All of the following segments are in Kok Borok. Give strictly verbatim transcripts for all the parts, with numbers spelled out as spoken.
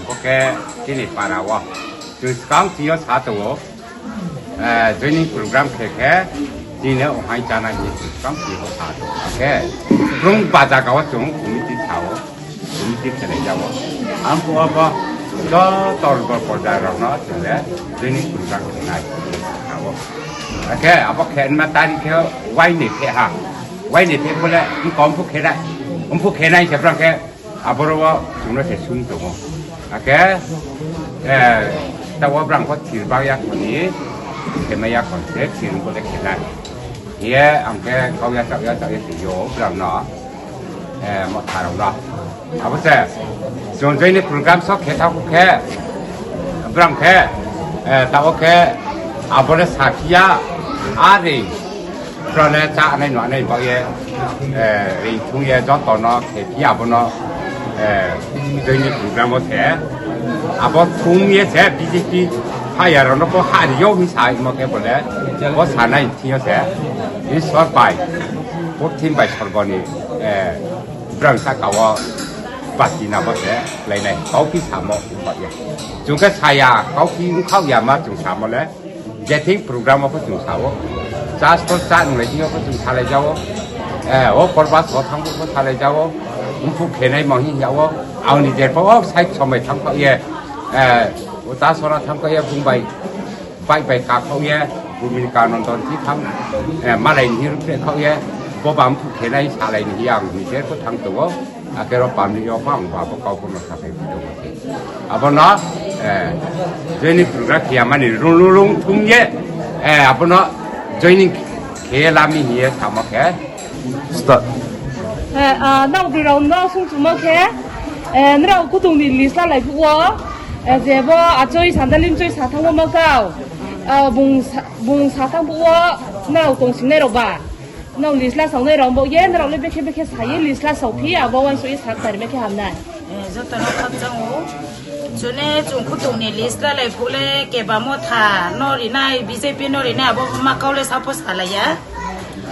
Oke, chini para o. Chwng swkang twiyo sa tongo. Eh, joining program khe khe chini ohai chana hinwi chwng swkang twiyo sa tongo. Oke. Brum baja kao chwng committee sao. Committee khelai jao. Ang ko abo joto rwgo porda rokno chwng le joining program khenai sao. Oke, abo khenma tarikh khe waini khe ha. Waini khe bole kom phu khenai. Om phu khenai se brang khe Aboro o chwngno se sung tongo. Ake, eh, ta o brang ko thir bak ya khoni, khema ya khon se thir ko de khenai. Ye ang ke kau ya chak ya chak ya se yo brang no. Eh, mo tharong no. Abo se, chwng joini program sok khe thak khe, brang khe, eh, ta o khe, abole sakya, ari, Prone cha anai no anai bagye, eh, ring thung ye joto no khe phi abono, eh, joini program o se. Abo thung ye se B J P ha ya rono ko ha ri yo hi sa mo khe bole. Bo sanai thing yo se. Isor bai. Bo thim bai sorgoni, eh, brang sa kawo bati na bo se. Lainai kau phi samo bagye. Chung khe saya kau phi khau ya ma chung samo le. Jething program o pho chwng sao. Chas ko cha nunglai thing o pho chwng salai jao. Eh, o porba so thang pho salai jao. Umphuk khenai mo hin jao. Ang ni jer pho o side somai thang pho ye. Eh, o ta sora thang pho ye bung bai. Bai bai ka pho ye. Bumini ka non don thi thang. Eh, malai ni rup kho ye. Bo bam phuk khenai salai ni ang ni jer pho thang to o. Akero pamni yo pang ba bo kau kono sakai video mati. Abono, eh, joining program kiyamani rung rung rung thung ye, eh, abono joining khe lami hiye samo khe. Start. Eh, ah, nang bwrwi rok no sung chumo khe, eh, nrao kutung ni list la lai phuo, eh, je bo achoi sandalim choi sathang ma kau, ah, bung sa-, bung sathang phuo, nrao tong singnai rok ba. Nrao list la saunai rok bo ye, nrao le bekhe bekhe sa ye list la sau phi, abo uansuk ye sak tari me khe hamnai. Eh, joto no khakchang o. Chune chung kutung ni list la lai phule keba motha no rinai, B J P no rinai, abo ma kau le sapo salai ya.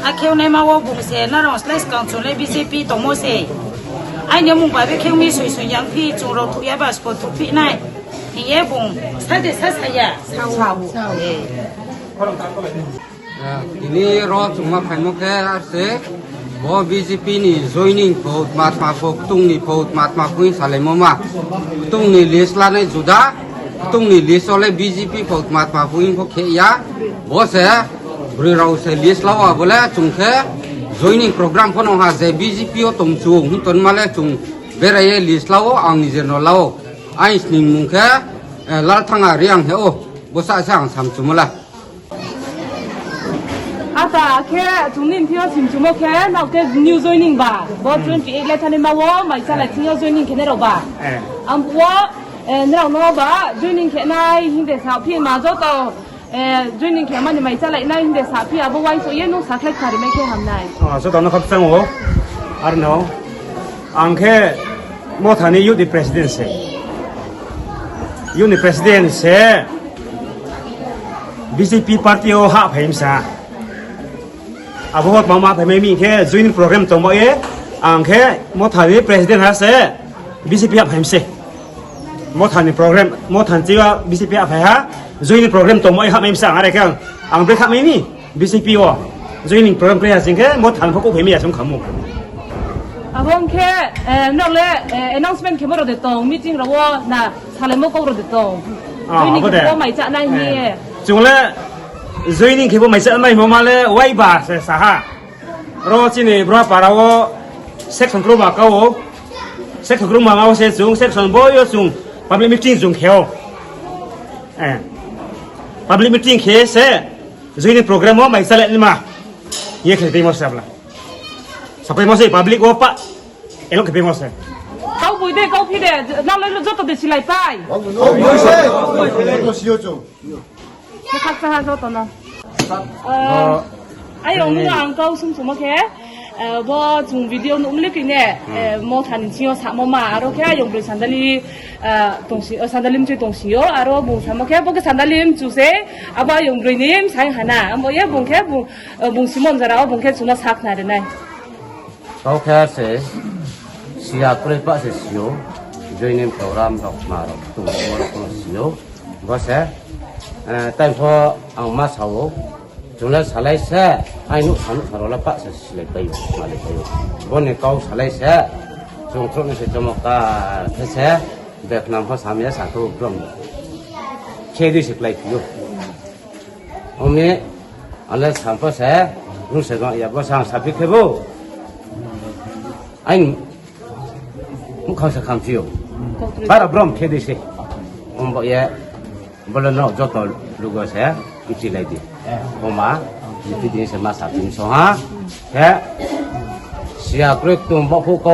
A khewnai ma o bung se, nrao slai skang chung le B J P tongmo se. Aini mung bai bekhe ungni sui sui yang phi, chung rok thuk ya ba spo thuk phi nai. Hiye bung sa de sa saya. Sao. Sao. Eh. Tini ro chwngma phaimo khe arse bo B J P ni joining pho tma tma pho, ktung ni pho tma tma pho wng salaimo ma. Ktung ni list lanai juda, ktung ni list o le B J P pho tma tma pho wng pho khe ya. Bo se bwrwi rok se list lao, abo le chwng khe joining program pho no ha je B J P o tong chu hwn ton ma le chwng berai ye list lao, ang nijer no lao. Aini sning mung khe, eh, Lalthanga Reang he o, bo sa se ang sam chumo la. Ata khe chwngni thio sim chumo khe, nao khe new joining ba. Bo Hmm. twenty eight le thani ma o, mai chalai thio joining khe ne rok ba. Eh. Ang bo, eh, nrao no ba, joining khe nai hinde sa phi ma joto, eh, joining khe mani mai chalai nai hinde sa phi abo uansuk ye nung sa khlai khari mai khe hamnai. Oh, joto no khakchang o. Arno. Ang khe Mothani youth ni president se. Youth ni president se B J P party o ha phaimsa. Abo hot mama phaimai mi khe joining program tongbo ye. Ang khe Mothani president ha se B J P ha phaimse. Mothani program, Mothani chiwa B J P ha phai ha. Joining program tongbo ye ha phaimsa ang are khe ang, ang bre kha mai mi. B J P o joining program khlai ya sing khe bo than phoko phai maya song khamu. Abo hwn khe, eh, nrao le, eh, announcement khe borok de tong, meeting rok o na salaimo kok rok de tong. Ah, joining abo khe de. Bo mai cha nai ni. Eh, chwng le joining khe bo mai cha nai mo ma le wai ba se saha. Ro chini bro para o section kro ma ka o. Section kro ma ma o se chwng section bo yo chwng public meeting chwng khe o. Eh. Public meeting khe se Joining program o mai chalai nima. Ye khe tei mo sabla. Sapai mo se public o pa. Elo khe tei mo se. Kau bui de, kau phi de, nang lai lo joto de silai pai. Kau bui se. Joto sio chung. Khe khak saha joto no. Eh, ayong no ang kau sum sumo khe. Eh, bo chung video nukmani kine, eh, Mothani singo samo ma, aro khe ayong bwrwi sandali, eh, tongsi, eh, sandali mchwi tongsio, aro bung samo khe bo khe sandali mchu se, abo ayong bwrwi ni msai hana, ambo ye bung khe bung, eh, bung simon jara o bung khe chuna sak na rinai. Kau khe se, siya kwrwi pa se sio, Joining program rok ma rok tung mo rok no sio. Bo se, eh, tai pho ang ma sao. Chwng le salai se, ai nuk sa nuk sa rok le pak se silai paio, malai paio. Bo ni kau salai se, chwng throk ni se chomo ka the se, beknam pho samya sa thu brom. Khe di se klai phio. Omi, ale sampo se, nuk se gong ya bo sang sapi khe bo. Ai nuk khang sa kham phio. Bara brom khe di se. Om bo ye. Bole no joto lugo se, ichi lai di. Oma, ichi di se ma sa tin so ha. He. Sia krek tum bo phu ko.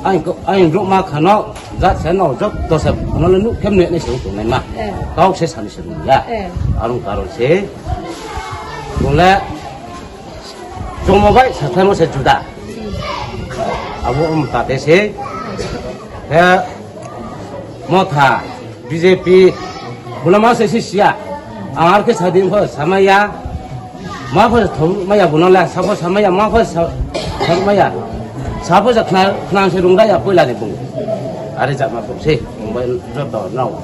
Ain ko, ain ru ma khano, jat se no, joto se, no le nuk khem ne ne se tu nai ma. Eh. Kau se sani se ru ya. Eh. Arung karung se. Bole, Chomo bai sathamo se juda. Abo um tate se. He motha B J P bulama se si sia. Ang ar ke sadin pho samaya. Ma pho thong maya bunala sabo samaya ma pho sa-, thong maya. Sabo ja khna khna se rungda ya poila ni bung. Are ja ma bung se. Mumbai joto nau.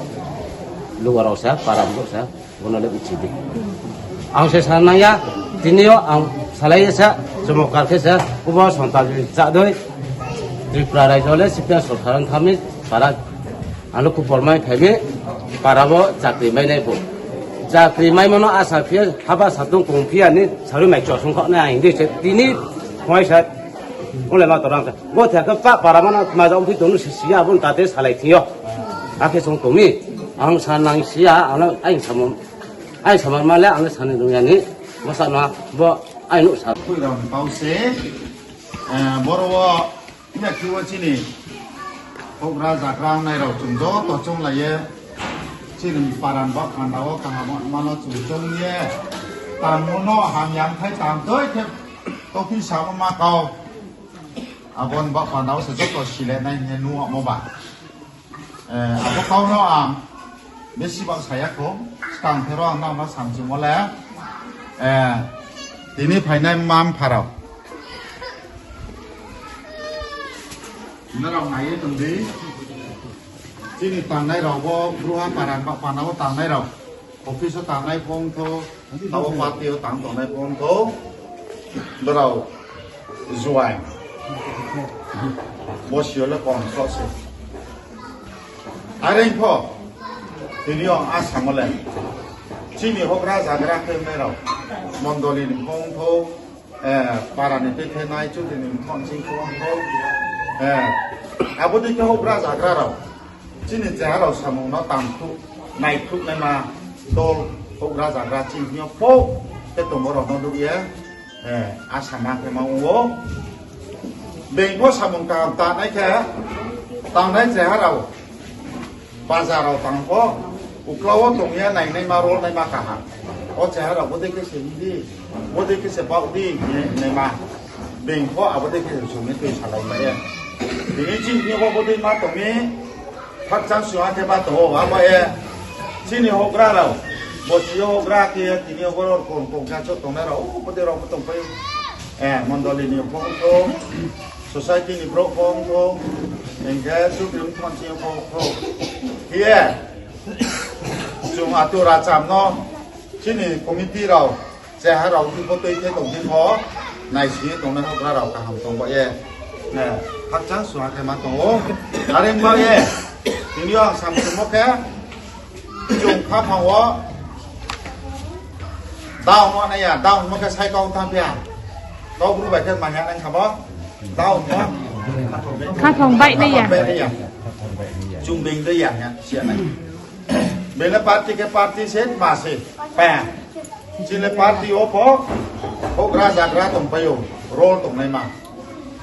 Lugarao sa param sa. Bono le uchi di. Ang se sanaya, tinio ang salai sa, chumukar khe sa, kubo sontal cha doi. Tripura rajyo le C P M sorkar ang thami para, ano kupor mai phaimi, para bo chakri mai nai bo. Chakri mai mano asa phiya, haba satung kong phiya ni, saru mai chosung kok na ang di se, tini, hoi sa, ole ma torang sa. Bo thya ka pa, para mano, ma jong phi tonu si siya, bon tate salai thiyo. Akhe song tumi, ang sa nang siya, ano, ang samung. Ai samar male ang sani dungyani, masa no bo ai nuk sa. Khuiram pause, eh, boro o ina kiwa chini hogra jagra nai rok chung joto chung laiye, chini paran bak panda o kaham mano chung chung ye, tamo no hamyang khai tam doi khe topi samo ma kau, abon bak panda o se joto sile nai hine nuwa mo ba. Eh, abo kauno ang besi bak saya kho, skang thero ang nang ma samsung wala, eh, tini phainai mam pharao. Norok naiye tongdi. Chini tangnai rok bo bruha paran ba panao tangnai rok. Office o tangnai phone tho, tabo party o tang tongnai phone tho, borao juai. Bo sio le kom so se. Are pho, tini o a samole. Chini hogra jagra khe merao. Mondoli ni phone tho, eh, para ni tei khe nai chudri ni phone ching phone tho. Eh, abo dei khe hogra jagra rao. Chini cheharao samungno tangthuk, naithuknaima dol, houhgra jagra chini hwnyo phok khe tongo rokno dukya, eh, a sama khe ma wngo. Bengkho samung kaham tanai khe, tangnai cheharao bazarrao tangkho, uklao tongya nainaima rolnaima kaham. O cheharao bodei khe se himdi, bodei khe se baudi hinaima. Bengkho abodei khe se songni twi salai maya. Tini chini hwnyo bodei ma tongni, Khakchang sua khe ba tongo, abo e chini houhgra rao, bo sio houhgra khe tini borok kom kom khe aswk tongnai rao, o bwtwi rok bo tongpai, eh, mondoli ni phone tho, society ni borok phone tho, hinkhe sukri wngthon chini phone tho. Hiye, chwng atura cham no, chini committee rao, Cheha rok twi bo twi khe tong khe kho, naisingwi tongnai houhgra rok kaham tong ba ye. Ne, khakchang sua khe ma tongo. Are wng ba ye, tini o ang samsung mo khe, chwng kha phango, down wana ya, down mo khe sai kok thang phiya. Kok bru bai khe manya nang kha bo, down mo. Khaphang bai nai ya. Bai nai ya. Chwng beng dai ya, ya, sia nai. Bele party khe party se ma se pa. Chile party o pho houhgra jagra tong paio, role tong nai ma.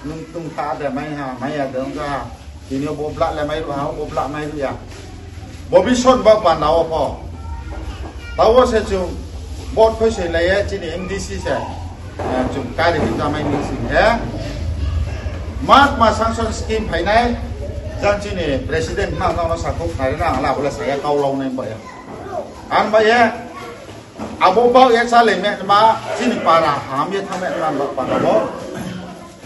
Nung tung ta de mai ha, mai ya de wng kha. Tini o bo bla le mai ru ha, bo bla mai ru ya. Bo bi son ba panda o pho. Tabo se chung vote khoi se lai ye chini M D C se. Eh, chwng kari hwn tamai hwn sing khe, mat ma sanction scheme phainai, jang chini president ma nono sakho khnari na, ala bole saya kau lau nai ba ya. Ang ba ye, abo ba ye chale me ma, chini para ham ye thame ma ba para bo.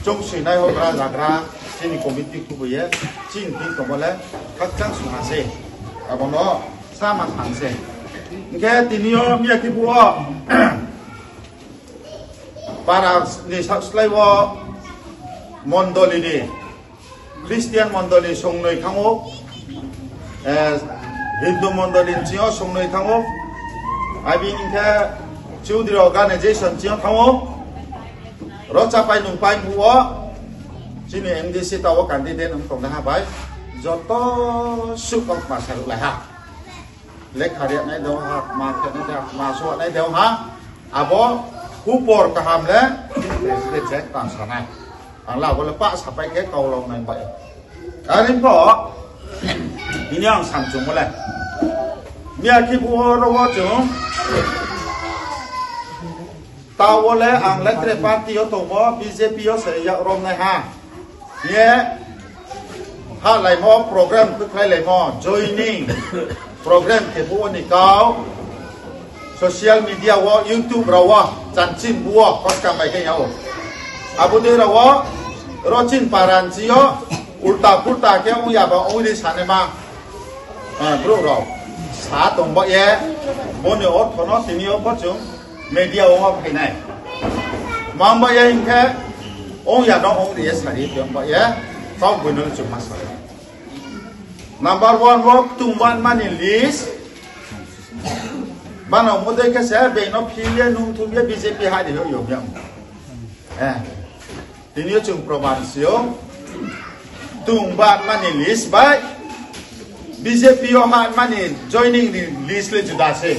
Chwng sinai houhgra jagra, Chini committee kubuye, chini tin tongmale, khakchang sungha se. Abono sama thang se. Hingke tinio miya kibuo, para ni sak slai o mondoli ni, Christian mondoli songnoi thango, eh, Hindu mondoli ni chio songnoi thango, abini hingke Chaudhary organization chio thango, rocha pai nung pai buo, chini M D C tao candidate wng tong ha bai, joto suk kok ma saruk lai ha. Lekha riya nai dong ha, ma khe nai dong ha, ma suwa nai dong ha. Abo hupor kaham le president je tang sanai. Ang la bole pa sapai khe kau long nai bai. Ani pho ini ang samchung bole. Miya ki bu ro wo chung. Ta bole ang le tre party yo tongbo B J P yo se ya rom nai ha. Ye ha laimo program khlai laimo joining program khe bo ni kau social media wo YouTube rao wo chanchin buo koska bai khe yao. Abo de rao wo rochin paran chi yo ulta pulta khe ong ya ba ong ri sane ma. Ah, bro rao sa tong ba ye boni ortho no tini yo bo chung media o ma phainai. Mamba ya hingkhe ong ya no ong riya sari tong ba ya kau buino chung ma sari. Number one wo tung ban mani list. Bano mudai khe se beno phile nung thum ye B J P ha de yo yo ya. Eh. Tini yo chung proman sio. Tung bat mani list bai. B J P o ha mani joining ni list le juda se.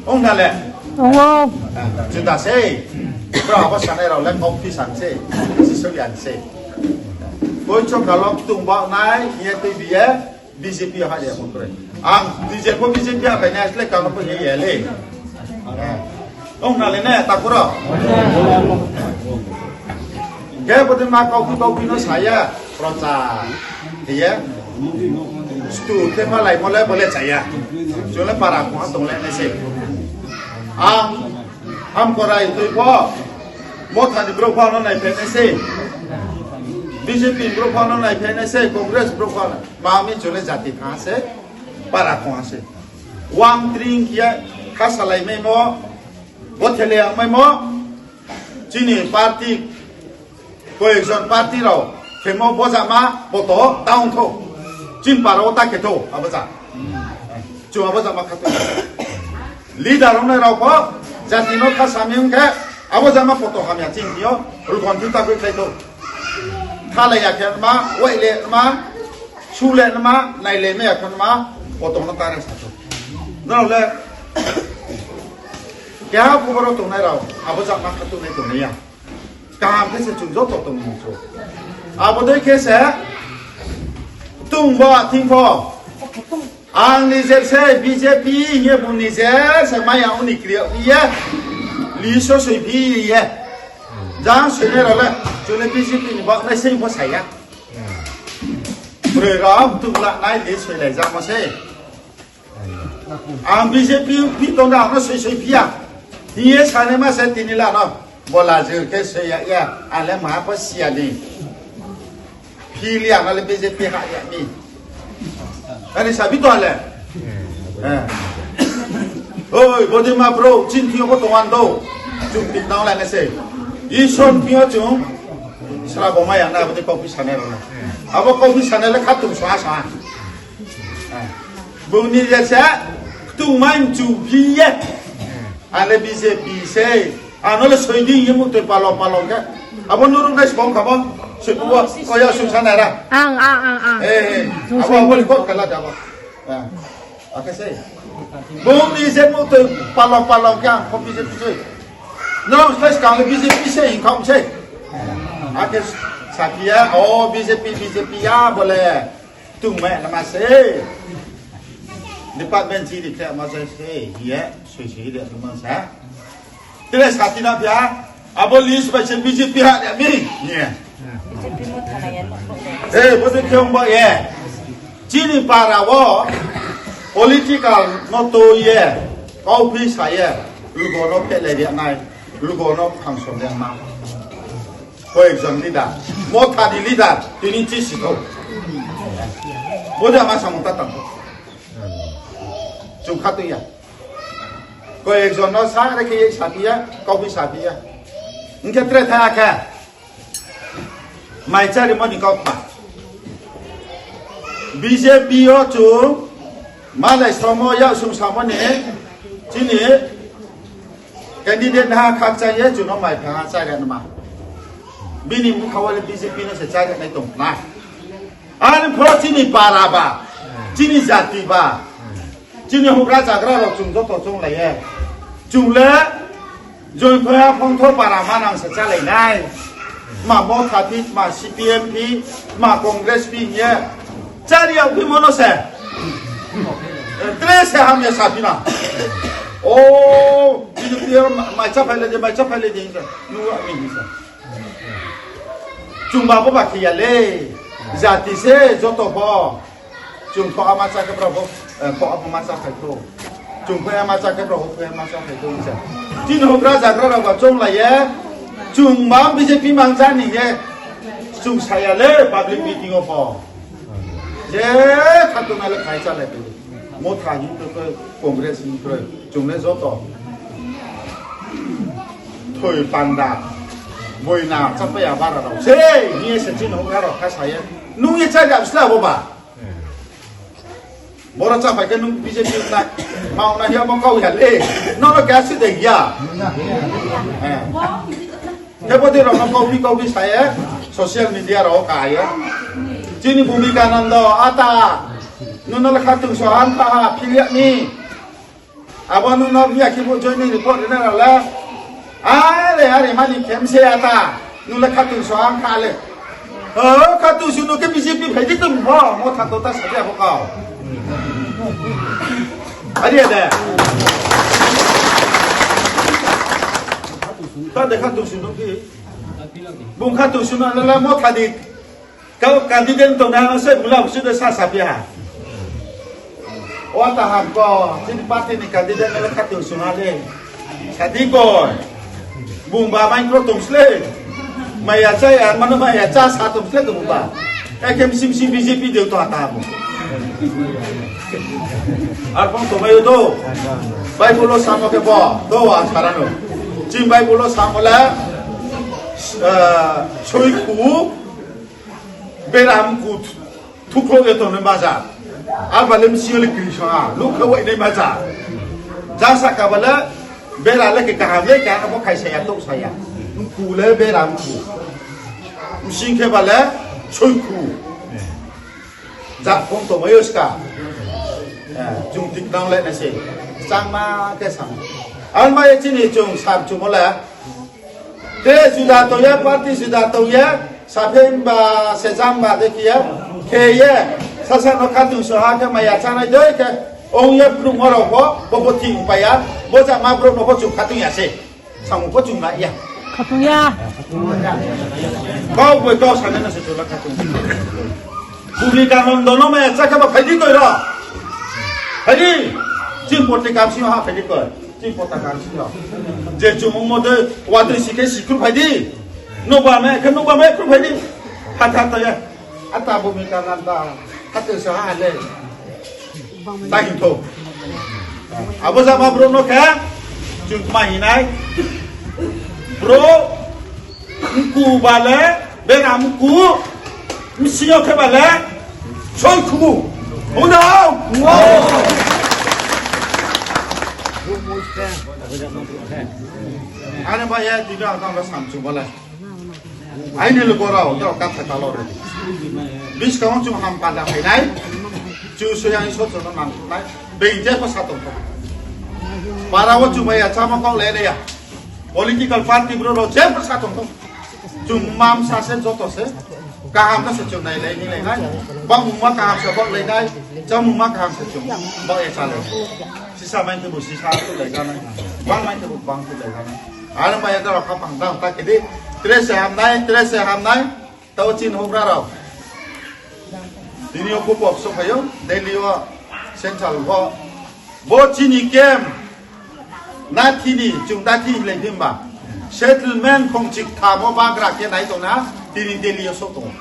Ong na le? Tongo. Juda se. Bro, abo sanai rao le kok pi san se. Si so yan se. Koi chok kalok tung bat nai, ye tei biye. B J P ha ya mukre. Ang B J P, B J P ha kaina asle kano ko ye ya le. Ong na le ne takuro. Ge bote ma kau ki kau ki no saya procha. Ye. Stu te ma lai mole bole saya. Jole para ko tong le ne se. Ang Am korai twi bo. Motha ni bro phano nai phainai se. B J P bro phano nai phainai se, Congress bro phano. Ma mi chole jati kha se, para kha se. Wang tring kia kha salai mai mo. Bo thele ang mai mo. Chini party Koyekjon party rok khemo bojama poto ta wngtho. Chin para o ta khetho aboja. Chuma bojama khato. Leader wngnai rok bo jati no kha samyung khe abojama poto hamya ching tio rukon twi ta khlaitho. Thalai ya khe ma, wai le ma, su le ma, nai le ma ya khe ma, poto no ta re sato. No le keha bubaro tongnai rok abojama khato nai tongnai ya. Kaham khe se chwng joto tongmung chu. Abo dei khe se tung bo athing pho. Ang nijer se B J P ye bu nijer se maya uni kriya ye. Liso soi phi ye. Jang sene role chune B J P ni bak nai sei pho saya. Bwrwi rok tung la nai li soi lai jang mo se. Ang B J P pi tongda ano soi soi phiya. Hiye sane ma se tini lano. Bola jir ke soi ya ya. Ale ma pa siya ni. Phili ang ale B J P ha ya ni. Ani sabi to ale. Eh. Oi, bodi ma bro, chin thiyo ko tongan do. Chuk tik nang la ne se. Ison thiyo chung. Sra boma yang na bodi kopi sane ro. Abo kopi sane le khatung sa sa. Bungni jesa tung man chu biye. Ale B J P se. Ano le soi di ye mutoi palo palo ke. Abo nurung nai song kabo. Soi buwa. Koya sung sana ra. Ang, ang, ang, ang. Eh, eh. Abo abo le kot kala jabo. Ake se. Bungni je mutoi palo palo ke ang ko B J P se. No, stai kang le B J P se, ingkam se. Ake sakia, oh, B J P, B J P ya bole. Tung mai lama se. Department si di khe ma se se. Ye, sui sui de ma sa. Tile sati na pya. Abo list bai se B J P ha de mi. Ye. Eh, bo de kyong ba ye. Chini para wo political no to ye. Kau phi sa ye. Lugo no pele de nai. Lugo no function de ma. Koyekjon leader, Motha ni leader, tini chi sithok. Boda ma samung ta tangkho. Chukha tuya. Koyekjon no sa re khe sapiya, kau bi sapiya. Hingke tre tha khe. Mai chari mani kok pa. B J P o chung malai somo ya sung samo ni chini candidate ha khak chai ye chuno mai pha chari anma. Bini mukha wale B J P no se chari nai tong na. Ani phoro chini para ba, chini jati ba, chini hukra jagra rok chung joto chung laiye. Chung le Joy khoya phongtho para manang se chalainai. Ma Motha phi, ma C P M phi, ma Congress phi ye. Chari ang phi mono se. Tre se ham ya sapina. Oh, B J P ma cha phaile de, ma cha phaile de. Nuwa mi hisa. Chungba bo ba khiya le. Jati se joto bo. Chung kho ama cha khe borok bo, eh, kho ama cha khai kho. Chung kho ama cha khe borok kho ama cha khai kho wngsa. Tin hokra jagra rok ba chong laiye. Chung ma B J P mang cha ni ye. Chung saya le public meeting o pho. Je khatuna le khai cha le. Motha ni to Congress ni kroi. Chung le joto. Thoi panda. Boina cha pa ya bara rok. Se ni se tin hokra rok kha saya. Nung ye cha ga sla bo ba. Boro cha pai khe nung B J P nai. Mau na hiya mo kau ya le. No no kya si de ya. Eh. He poti rok no kau bi kau bi saya social media rok ka ya. Chini Bhumika Nando ata. Nuna le khatung so han ta ha philyak ni. Abo nung nok biya kibu joining report rina rala. Are are mani kemse ata. Nung le khatung so ang khale. Oh, khatung sunu ke B J P phai di tum bo. Mo tha to ta sabi abo kau. Ari ade. Ta de khatung sunu ki. Bung khatung sunu la mo tha di. Kau candidate tong nang se bula busu de sa sa pia. O ta ham ko, sini party ni candidate le khatung sung ale. Sadi ko. Bung ba mai pro tong sle. Maya cha ya, mano maya cha sa tong sle bung ba. Ekem sim sim B J P de to ata bo. Ar pon to mayo do. Bai bolo samo ke bo. Do a sarano. Chim bai bolo samo la. Eh, soi ku. Beram kut thuklok eto ne baja. Abale msiyole krishna lukha wai ne baja. Jasa kabala bera le ke kaham le ka abo khai saya tok saya. Kule beram ku. Msing ke bale choi ku. Ja phong to mayo ska. Jung tik nang le na se. Changma ke sang. Alma ye chini chung sar chumole. Te juda tongya, party juda tongya, saphe ba sejam ba dekhiya, kheye, sasa no khatung soha khe maya chanai doi khe, ongya phunuk ngorok bo, bo bo thing paya, bo jama bro no bo chung khatung ya se, samung bo chung na ya. Khatung ya. Kau boi kau sana na se chula khatung. Bumi kanon dono maya chakha ba phaidi koi ro. Phaidi, chim porte kam sima ha phaidi koi. Chini pota kar sino. Je chumung mo de watwi sikhe sikhur phaidi. Nokba me khe nokba me khur phaidi. Hatha ta ya. Ata bumi kanan ta. Hatha sa ha le. Ta hin tho. Abo jama bro no khe. Chung ma hinai. Bro. Ku bale. Beram ku, msio khe bale, soi khu. Uno. Ani ba ya dino ang tang sam chu bale. Aini lo gora o to katha kalo re. Bis ka chu ham pa da hai nai. Chu so yang so cho nang nai. Bein je ko sa to. Para wo chu ba ya chama ko le le ya. Political party bro ro je ko sa to. Chwng mamsa se joto se kaham no se chwng nai lai ni lai nai. Bang mungma kaham se bok lai nai. Chang mungma kaham se chwng bok e cha lai. Sisa mai khe bo sisa tu lai ga nai. Bang mai khe bo bang tu lai ga nai. Ar mai da rok khapang dang ta kedi. Tre se ham nai, tre se ham nai. Tao chin hokra rok. Dini o kupo so phayo. Delhi o central o. Bo chini kem. Na thini, chwng da thi hinlai phi hwnba? Settlement khongchik thamo bagra khe nai tongna tini Delhi o sok tongo.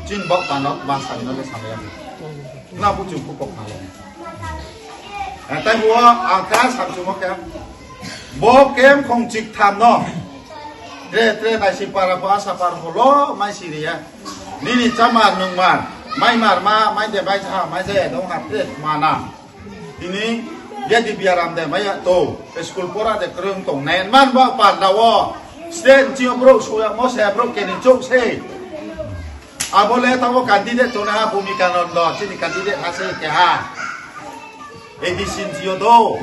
Chin bok panok ba sari no le samaya. Na bu chuk kok thang. Ang tai bo ang kha samchumo khe. Bo kem khongchik tham no. Tre tre nai si para pho asa par pho lo mai si riya. Nini chamar nungmar mai mar ma mai de mai cha mai je dong ha tre mana. Tini yadi biaram de maya to, school pora de krung tong nen man ba panda wo. State ni chio bro suya mo se bro keni chok se. Abo le tamo candidate to na Bhumika Nando, chini candidate ha se ke ha. A D C ni chio do.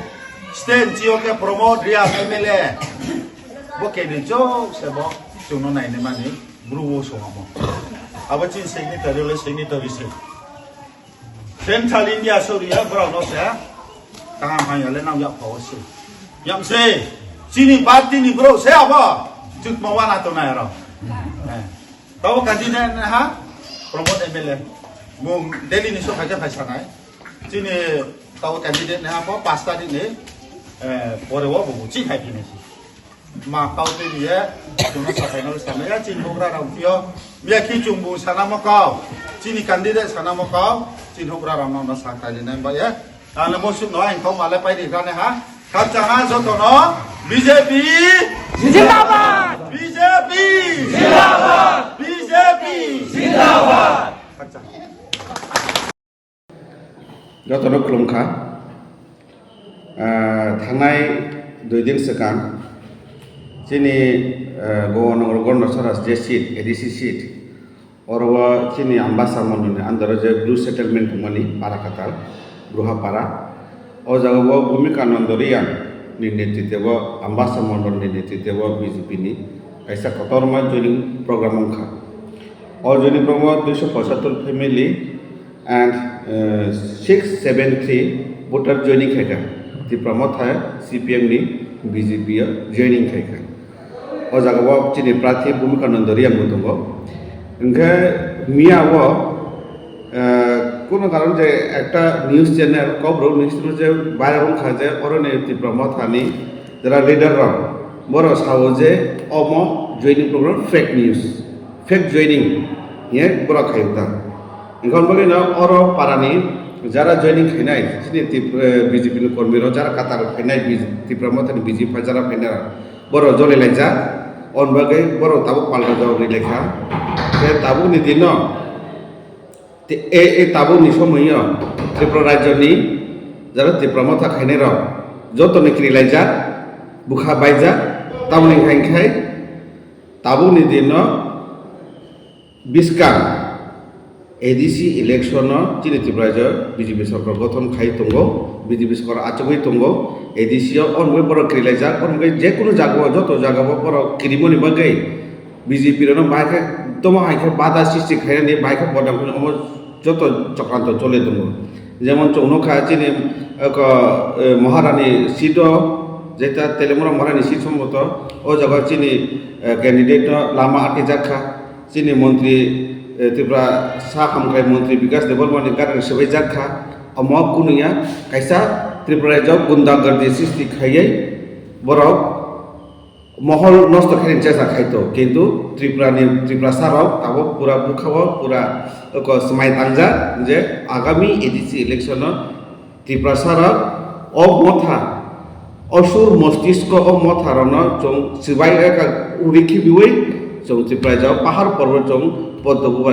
State ni chio ke Pramod Reang M L A. Bo keni chok se bo chuno nai ne mani bru wo so mo. Abo chin signatory le signatory se. Central India soriya borok no se kaham hamya le nang yak phawo se. Yam se chini party ni borok se abo chukma wana to nai ro. Eh. Tabo kanti ne ne ha Pramod M L A. Mung Delhi ni so khaja phai sanai. Chini tabo candidate ne ha po pasta di ne. Eh, pore wo bo chi khai phini. Ma kau twi riye, chwngno sapai no samaya, chini bugra rok phio. Miya khi chwng bu sana mo kau, chini candidate sana mo kau, chini bugra rok no sa khai nai ba ye. Ano mo suk no ang kau male pai ri gane ha. Khap cha ha joto no B J P. Zindabad! B J P. Zindabad! B J P. Zindabad! Khap cha. Jotono khulumkha. Ah, thangnai dui din swkang chini, ah, Governor Gondasara je seat, A D C seat, oro o chini Ambasa Mondol ni under o je Blue Settlement tongmani para katal, Bruha para. O jaga o Bhumika Nando Reang ni netritwo, Ambasa Mondol ni netritwo B J P ni kaisa kotorma joining program wngkha. O joining program o duiso pochattor family and, uh, six seven three voter joining khaikha. Tipra Motha C P M ni B J P o joining khaikha. O jaga o chini prarthi Bhumika Nando Reang bo tongo. Hwnkhe miya o, uh, kuno karon je ekta news channel, Kokborok news channel je viral wngkha je oroni Tipra Motha ni jara leader rok borok sao je omo joining program fake news. Fake joining hiye borok khai ta. Engkon bagwi no oro parani jara joining khainai, chini Tip-, eh, B J P ni kormi rok jara katar khainai, B J P, Tipra Motha ni B J P jara khainai rok. Borok joli laijak, on bagwi borok tabuk palta jawab ri laikha. Tei tabuk ni dino, te-, e, e tabuk ni somoio Tripura rajyo ni jara Tipra Motha khainai rok joto ni kiri laijak, bukha baijak, tamoni hai khai tabuk ni dino Biskang A D C election no chini Tripura rajyo B J P sorkar gothon khai tongo, B J P sorkar achugwi tongo, A D C o on bagwi borok kirilaijak, on bagwi jekunu jagao, joto jagao borok kirimoni bagwi B J P rokno bahai khe tomo hai khe bada sristi khainani, bahai khe bodam khainani, omo joto chokranto chole tongo. Jemon chwng nukha chini, eko, eh, Maharani seat o, jeta Telemura Maharani seat somboto, o jaga chini, eh, candidate no lama athijak kha. Chini montri, eh, Tripura sa hamkrai montri Bikas Debbarma ni gari swbaijak kha. Omo kunuya kaisa Tripura rajyo gunda gardi sristi khaiwi borok mohol nosto khaini chesta khaito. Kintu Tripura ni, Tripura sa rok tabuk pura bukha o pura oko swmai tangjak je agami A D C election o Tiprasa rok o motha, osur mostisko o motha rokno chwng swbai rwkha uri khibiwi chwng Tripura rajyo pahar porbo chwng poddo bubar